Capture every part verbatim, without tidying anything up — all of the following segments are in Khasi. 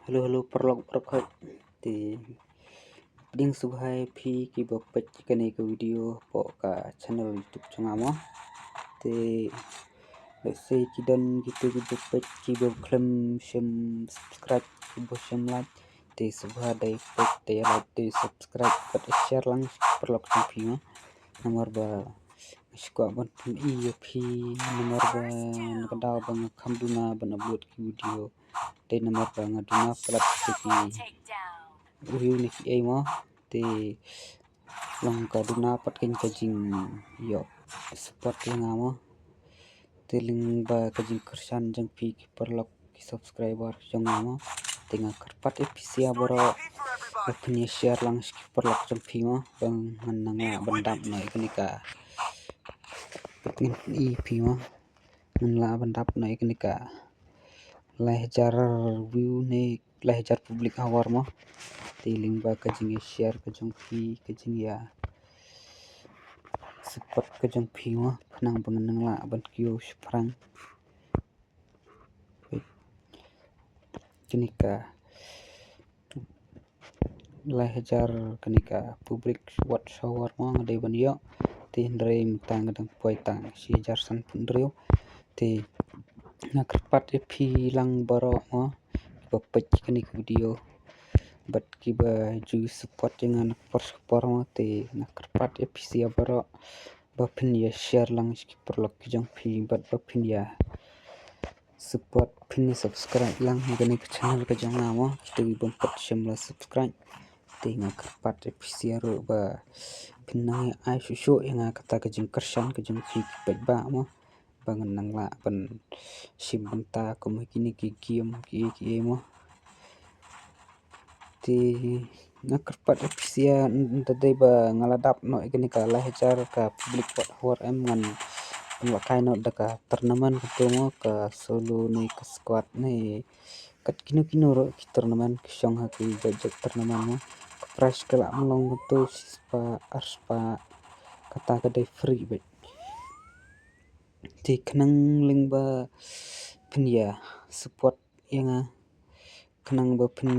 Hello, hello, paralok, paralok. Te pdiang sngewbha ïa phi kiba peit kane ka video hapoh ka channel YouTube jong nga mo. Te lehse ki don kito kiba peit kiba khlem shim subscribe, kiba shim like. Te sngewbha dei peit, dei like, dei subscribe, bad share lang sha ki paralok jong phi mo. Namar ba nga sngewkwah ban pyni ïa phi, namar ba na ka daw ba nga kham duna ban upload ki video. Te namar ba nga duna palat te ki view ne kiei mo. Te long ka duna pat kane ka jingïoh support ïa nga mo. Te lyngba ka jingkyrshan jong phi ki paralok, ki subscriber jong nga mo. Te nga kyrpad ïa phi sha baroh ba phin ïa share lang sha ki paralok jong phi mo, ba ngan nang lah ban dap noh ïa kane ka, ngan pyni ïa phi mo, ngan lah ban dap noh ïa kane ka lai hajar view ne lai hajar public hour mo. Te lyngba ka jingïa share ka jong phi, ka jingïa support ka jong phi mo, khnang ba ngan nang lah ban kiew shaphrang. Kane ka lai hajar, kane ka public watch hour mo nga dei ban ïoh. Te hynrei mynta nga dang poi tang shi hajar sanphew hynriew. Te nga kyrpad ïa phi lang baroh mo, ba peit kane ka video bad kiba ju support ïa nga na ka por sha ka por mo. Te nga kyrpad ïa phi sha baroh ba phin ïa share lang sha ki paralok ki jong phi bad ba phin ïa support, phin ïa subscribe lang ïa kane ka channel ka jong nga mo. Kito ki bym pat shym la subscribe, te nga kyrpad ïa phi sha ruh ba phin nang ïa ai shuh shuh ïa nga kata ka jingkyrshan ka jong phi ki paidbah mo, ba ngan nang lah ban shim bynta kum ha kine ki game kiei kiei mo. Te nga kyrpad ïa phi sha, ynda dei ba nga la dap noh ïa kane ka lai hajar ka public watch hour em, ngan pynlehkai noh da ka tournament kumto mo, ka solo ne ka squad ne kat kino kino ruh ki tournament, ki shong ha ki jait jait tournament mo. Ka prize ka lah ban long kumto shispah arspah, kata ka dei free beit. Te khnang lyngba phin ïa support ïa nga, khnang ba phin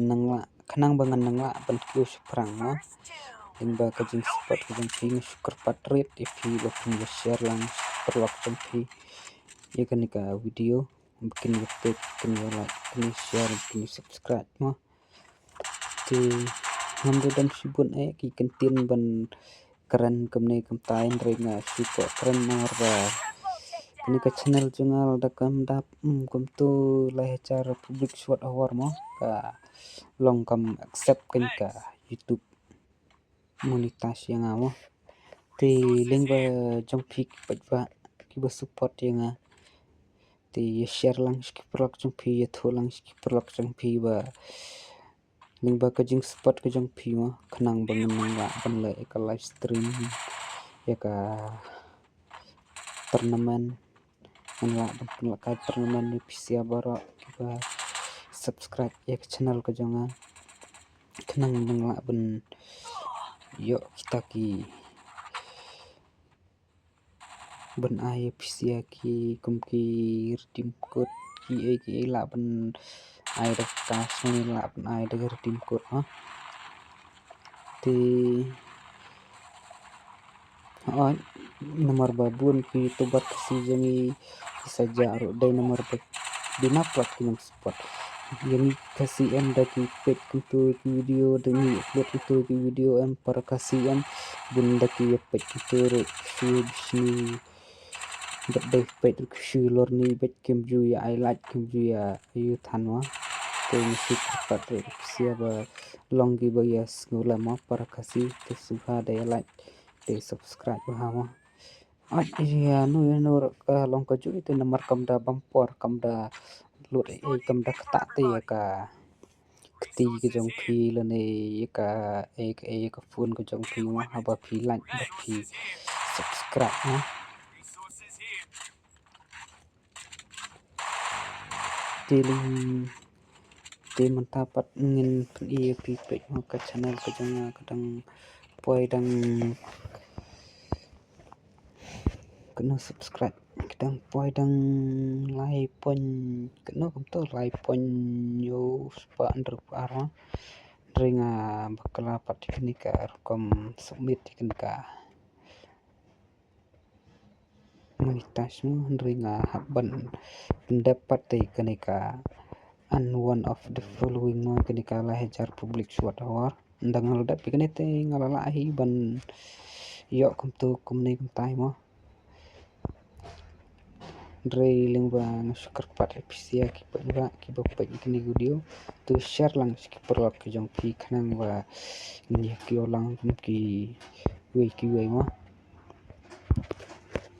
nang lah, khnang ba ngan nang lah ban kiew shaphrang mo. Lyngba ka jingsupport ka jong phi, nga shu kyrpad rit ïa phi ba phin ïa share lang sha ki paralok jong phi ïa kane ka video, ba kin ïa peit, kin ïa like, kin ïa share, kin ïa subscribe mo. Te ngam da don shibun eh ki kyntien ban kren kumne kumta, hynrei nga shu kwah kren namar ba kane ka channel jong nga lada kam dap, mm, kumto lai hajar public watch hour mo, ka long kam accept kane ka YouTube monetize ïa nga mo. Te lyngba jong phi ki paidbah kiba support ïa nga, te ïa share lang sha ki paralok jong phi, ïathuh lang sha ki paralok jong phi ba lyngba ka jingsupport ka jong phi mo, khnang ba ngan nang lah ban leh ïa ka live stream ïa ka tournament, ngan lah ban pynlehkai tournament ïa phi sha baroh kiba subscribe ïa ka channel ka jong nga, khnang ngan lah ban ïoh kita ki ban ai ïa phi sha ki kum ki redeem code kiei kiei, lah ban ai da ka cash ne lah ban ai da ka redeem code ha. Te hooid, namar ba bun ki YouTuber Khasi jong ngi ki sa jah ruh dei namar ba duna palat ki nongsupport. Ïa ngi Khasi em da ki peit kumto ki video, da ngi upload kumto ki video em, para Khasi em bun da ki ïa peit kumto ruh, shu bishni bad dei peit ruh shu lorni bad kim ju ïa ai like, kim ju ïa ïathuh than mo. Te ngi shu kyrpad ruh sha ba long kiba ïa sngewlem mo para Khasi, te sngewbha dei like, dei subscribe bha mo. Ai ïa no ïa no ruh ka long kajuh, te namar kam da bam por, kam da lut ei ei, kam da ktah te ïa ka kti ka jong phi lane ïa ka, ïa ka, ïa ka phone ka jong phi mo, haba phi like bad phi subscribe mo. Te lynti mynta pat ngin pyni ïa phi peit mo, ka channel ka jong nga ka dang poi dang kano subscribe. Ki dang poi dang lai point, kano kumto, lai point ïoh spah hynriewphew ar. Hynrei nga bakla pat ïa kane ka rukom submit ïa kane ka monetize mo, hynrei nga hap ban pyndep pat te kane ka earn one of the following mo, kane ka lai hajar publish watch hour. Ynda nga la dep ïa kane te nga la lah hi ban ïoh kumto kumne kumtai mo. Hynrei lyngba nga shu kyrpad ïa phi sha ki paidbah kiba peit ïa kane ka video, to share lang sha ki paralok ki jong phi khnang ba ngin ïa kiew lang kum kiwei kiwei mo.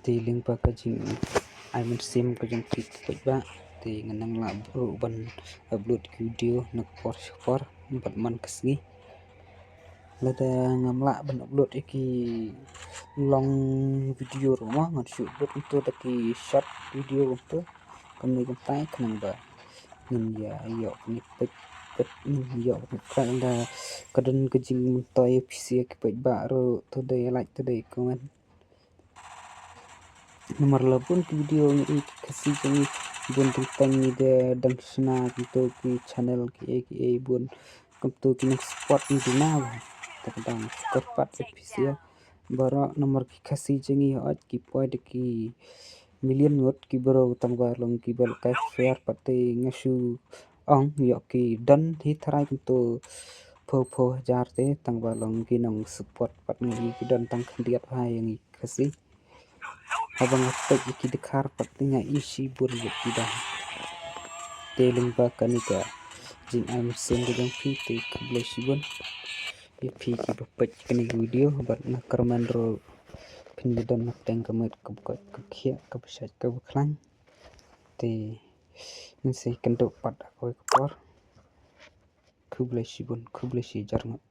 Te lyngba ka jingai mynsiem ka jong phi ki paidbah, te ngan nang lah ruh ban upload ki video na ka por sha ka por bad man ka sngi. Lada ngam lah ban upload ïa ki long video ruh mo, ngan shu upload kumto da ki short video kumto, kumne kumtai khnang ba ngin ïa ïoh kane peit peit, ngin ïoh kane peit. Ynda ka don ka jingmyntoi ïa phi sha ki paidbah ruh, to dei like, to dei comment. Namar la bun ki video ngi i ki Khasi jong ngi bun teng teng ngi da dang shna kumto ki channel kiei kiei bun kumto ki nang support ngi duna ba. Te ka dang shu kyrpad ïa phi sha baroh namar ki Khasi jong ngi hooid ki poi da ki million ngut ki briew tang ba long kiba lehkai fair pat te nga shu ong ïoh ki don hi tharai kumto phew phew hajar te tang ba long ki nang support pat ngi, ki don tang khyndiat bha ïa ngi Khasi. Haba nga peit ïa ki dkhar pat te nga i shibun ïa ki dang. Te lyngba kane ka jingai mynsiem ka jong phi te khublei shibun ïa phi kiba peit ïa kane ka video bad nga kyrmen ruh phin ïa don na pdeng ka met kaba koit kaba khiah kaba shait kaba khlaiñ. Te ngin sa ïakynduh pat ha kawei ka por. Khublei shibun, khublei shi hajar ngut.